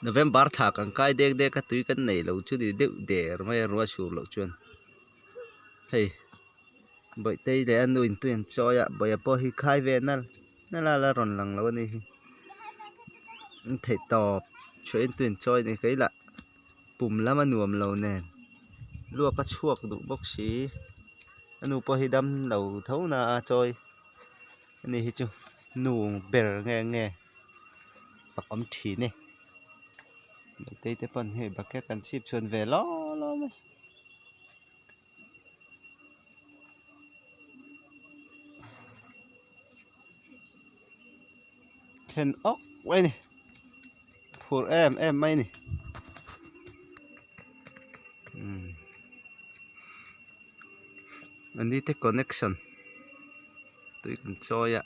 November thla kan kai dek dek a tui kan nei lo chu ni deuh der mai a ruah sur loh chuan hei Bawihtei leh a nu in tui an chawi a bawih pawh hi khai ve nal nal a la rawn lang lo a ni hi an theih tawp chhuah in tui an chawi a ni kei lah pum lam a nuam lo nen luak a chhuak duh bawk si a nu pawh hi dam lo tho na a chawi a ni hi chu nu ber nge nge a awm thin e Bawihtei te pawn hei bucket an chhip chhuan ve law law mai. Then awk mai a ni phur em em mai a ni umm a ni te connection tui kan chawi a.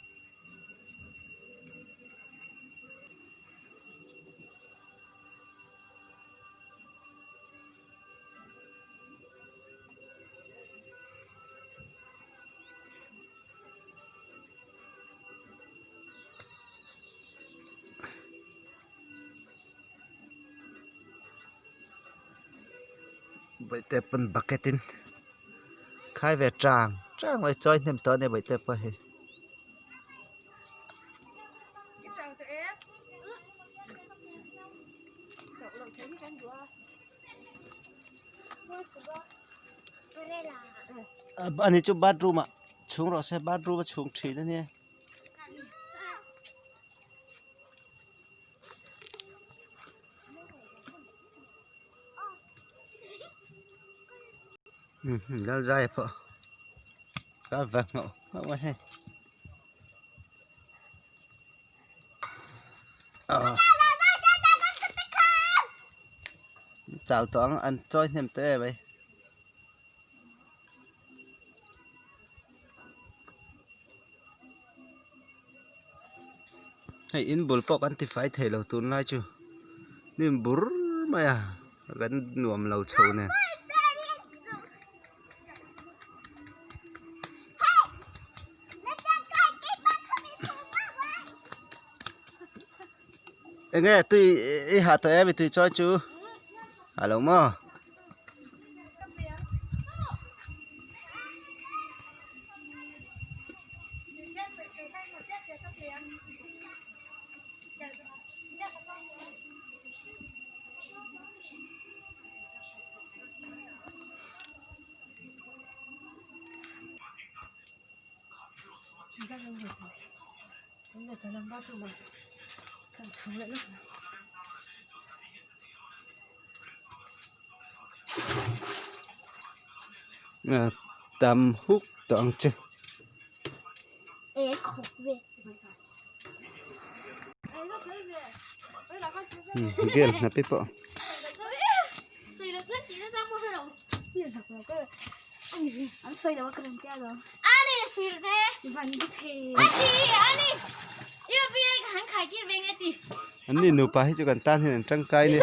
Bawihte pawn bucket in khai ve tang tang mai chawi hnem tawh a nia bawihte pawh hi. Ani chu bathroom ah chhung rawh se bathroom a chhung thin a nia. Lal zai pawh ka va hnawh hnawh mai hei. Chau tawh ang an chawi hnem tawh em mai. Hei in bul pawh kan tifai thei lo tunlai chu hnim bur mai a kan nuam lo chho nen. Enge tui i ha tawh em i tui chawi chu ha lo maw. Tam huk tawh ang che. Vel hnapi pawh. An ni nupa hi chu kan tan hian an tangkai a ni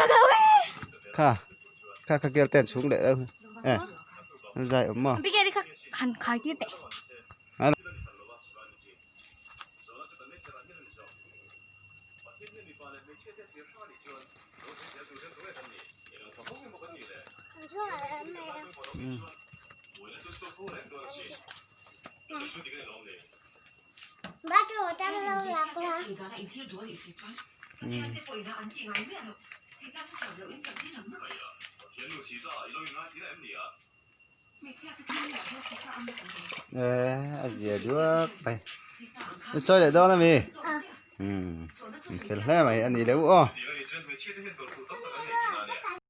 kha kha kha kel te an chhung leh lo e an zai awm maw. A zia duak mai i chawi leh dawn ami umm fel hle mai a ni leuh aw.